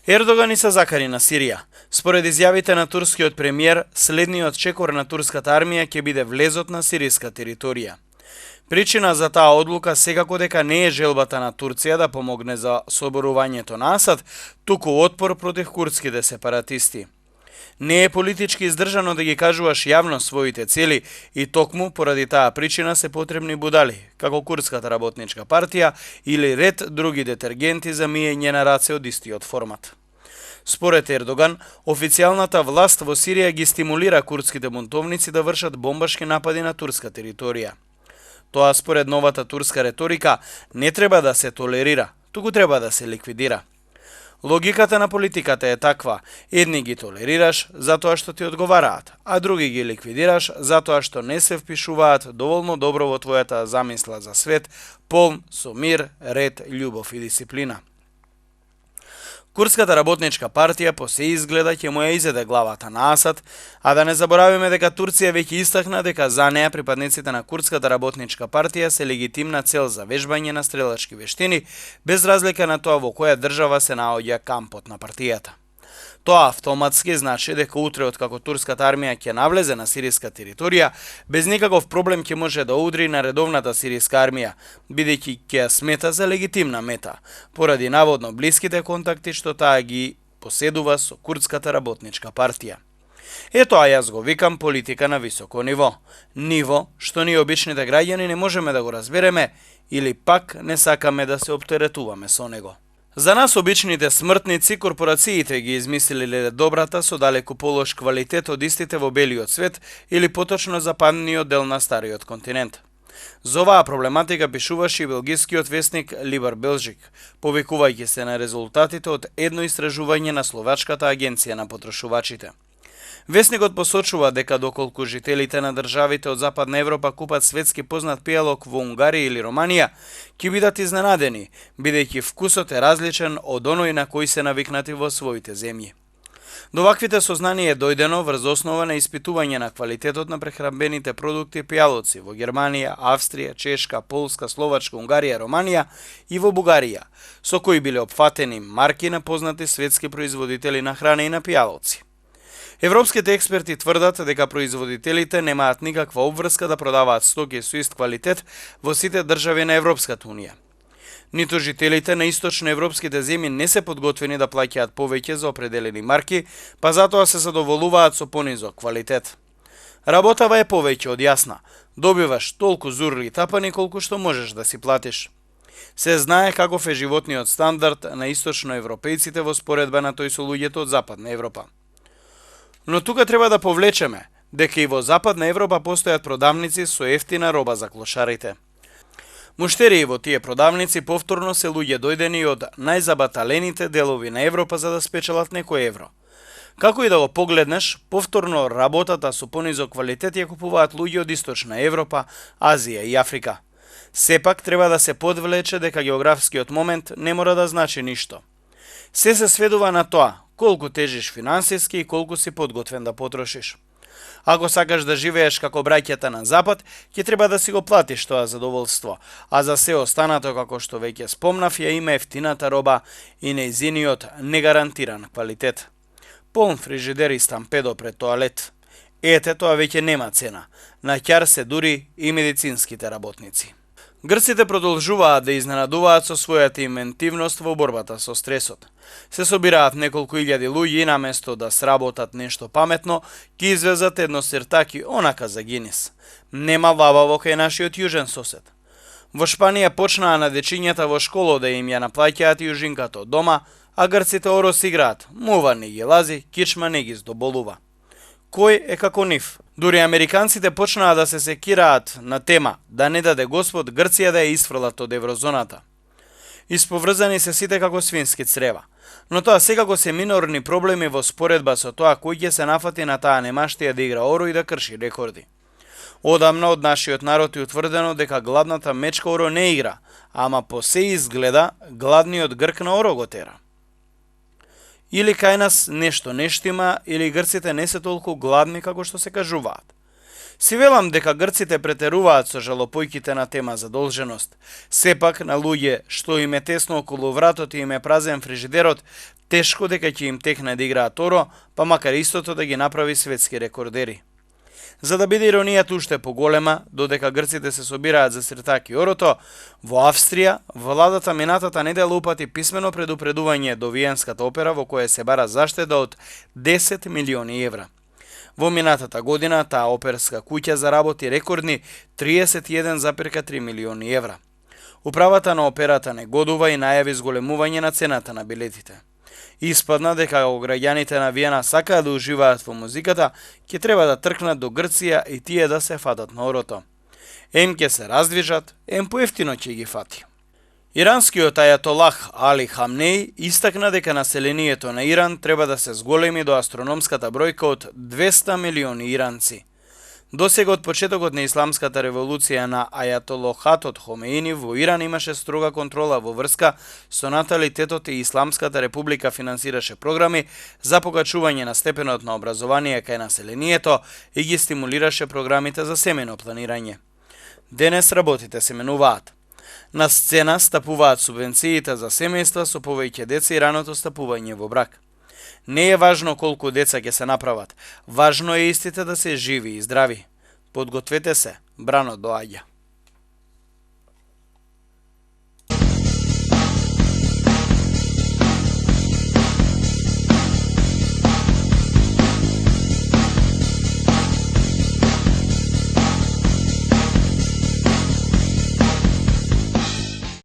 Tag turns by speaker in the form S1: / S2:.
S1: Ердоган и се закани на Сирија. Според изјавите на турскиот премиер, следниот чекор на турската армија ќе биде влезот на сириска територија. Причина за таа одлука секако дека не е желбата на Турција да помогне за соборувањето на Асад, туку отпор против курдските сепаратисти. Не е политички издржано да ги кажуваш јавно своите цели и токму поради таа причина се потребни будали, како Курдската работничка партија или ред други детергенти за миење на раце од истиот формат. Според Ердоган, официјалната власт во Сирија ги стимулира курдските бунтовници да вршат бомбашки напади на турска територија. Тоа според новата турска реторика не треба да се толерира, туку треба да се ликвидира. Логиката на политиката е таква: едни ги толерираш затоа што ти одговараат, а други ги ликвидираш затоа што не се впишуваат доволно добро во твојата замисла за свет, полн со мир, ред, љубов и дисциплина. Курдската работничка партија по се изгледа ќе му ја изеде главата на Асад, а да не заборавиме дека Турција веќе истакна дека за неа припадниците на Курдската работничка партија се легитимна цел за вежбање на стрелачки вештини, без разлика на тоа во која држава се наоѓа кампот на партијата. Тоа автоматски значи дека утре откако турската армија ќе навлезе на сириска територија, без никаков проблем ќе може да удри на редовната сириска армија, бидејќи ќе ја смета за легитимна мета, поради наводно блиските контакти што таа ги поседува со Курдската работничка партија. Ето, јас го викам политика на високо ниво. Ниво што ние обичните граѓани не можеме да го разбереме или пак не сакаме да се оптеретуваме со него. За нас обичните смртници, корпорациите ги измислиле добрата со далеку полош квалитет од истите во белиот свет или поточно западниот дел на стариот континент. За оваа проблематика пишуваше и белгискиот весник Либар Белжик, повикувајќи се на резултатите од едно истражување на Словачката агенција на потрошувачите. Весникот посочува дека доколку жителите на државите од Западна Европа купат светски познат пијалок во Унгарија или Романија, ќе бидат изненадени, бидејќи вкусот е различен од оној на кој се навикнати во своите земји. До ваквите сознанија е дојдено врз основа на испитување на квалитетот на прехранбените продукти пијалоци во Германија, Австрија, Чешка, Полска, Словачка, Унгарија, Романија и во Бугарија, со кои биле опфатени марки на познати светски производители на храна и на пијалоци. Европските експерти тврдат дека производителите немаат никаква обврска да продаваат стоки со ист квалитет во сите држави на Европската унија. Ниту жителите на источноевропските земји не се подготвени да плаќаат повеќе за определени марки, па затоа се задоволуваат со понизок квалитет. Работава е повеќе од јасна. Добиваш толку зурли и тапани колку што можеш да си платиш. Се знае каков е животниот стандард на источноевропејците во споредба на тој со луѓето од Западна Европа. Но тука треба да повлечеме дека и во Западна Европа постојат продавници со ефтина роба за клошарите. Муштерии во тие продавници повторно се луѓе дојдени од најзабаталените делови на Европа за да спечелат некој евро. Како и да го погледнеш, повторно работата со понизок квалитет ја купуваат луѓе од Источна Европа, Азија и Африка. Сепак треба да се подвлече дека географскиот момент не мора да значи ништо. Се сведува на тоа колку тежиш финансиски и колку си подготвен да потрошиш. Ако сакаш да живееш како браќата на Запад, ќе треба да си го платиш тоа задоволство, а за се останато, како што веќе спомнав, ја има ефтината роба и нејзиниот негарантиран квалитет. Полн фрижидер и стампедо пред тоалет. Ете, тоа веќе нема цена. На ќар се дури и медицинските работници. Грците продолжуваат да изненадуваат со својата инвентивност во борбата со стресот. Се собираат неколку илјади луѓе и наместо да сработат нешто паметно, ги извезат едно сиртаки онака за Гинис. Нема вабаво кај нашиот јужен сосед. Во Шпанија почнаа на дечињата во школо да им ја наплаќаат јужинката од дома, а грците орос играат, мува не ги лази, кичма не ги здоболува. Кој е како нив? Дури американците почнаа да се секираат на тема да не даде Господ Грција да ја исфрлат од еврозоната. Исповрзани се сите како свински црева, но тоа секако се минорни проблеми во споредба со тоа кој ќе се нафати на таа немаштија да игра оро и да крши рекорди. Одамна од нашиот народ е утврдено дека гладната мечка оро не игра, ама по се изгледа гладниот грк на оро го тера. Или кај нас нешто не штима, или грците не се толку гладни како што се кажуваат. Си велам дека грците претеруваат со жалопојките на тема задолженост. Сепак, на луѓе што им е тесно околу вратот и им е празен фрижидерот, тешко дека ќе им текне да играат оро, па макар истото да ги направи светски рекордери. За да биде иронијата уште поголема, додека грците се собираат за сиртаки орото, во Австрија, владата минатата недела упати писмено предупредување до Виенската опера во кое се бара заштеда од 10 милиони евра. Во минатата година таа оперска куќа заработи рекордни 31,3 милиони евра. Управата на операта негодува и најави зголемување на цената на билетите. Испадна дека граѓаните на Виена сакаат да уживаат во музиката, ќе треба да тркнат до Грција и тие да се фатат на орото. Ем ќе се раздвижат, ем поевтино ќе ги фати. Иранскиот ајатолах Али Хамнеј истакна дека населението на Иран треба да се зголеми до астрономската бројка од 200 милиони иранци. Досега од почетокот на исламската револуција на ајатолохатот Хомеини во Иран имаше строга контрола во врска со наталитетот и Исламската република финансираше програми за покачување на степенот на образование кај населението и ги стимулираше програмите за семејно планирање. Денес работите се менуваат. На сцена стапуваат субвенциите за семејства со повеќе деца и раното стапување во брак. Не е важно колку деца ќе се направат, важно е истите да се живи и здрави. Подгответе се, брано доаѓа.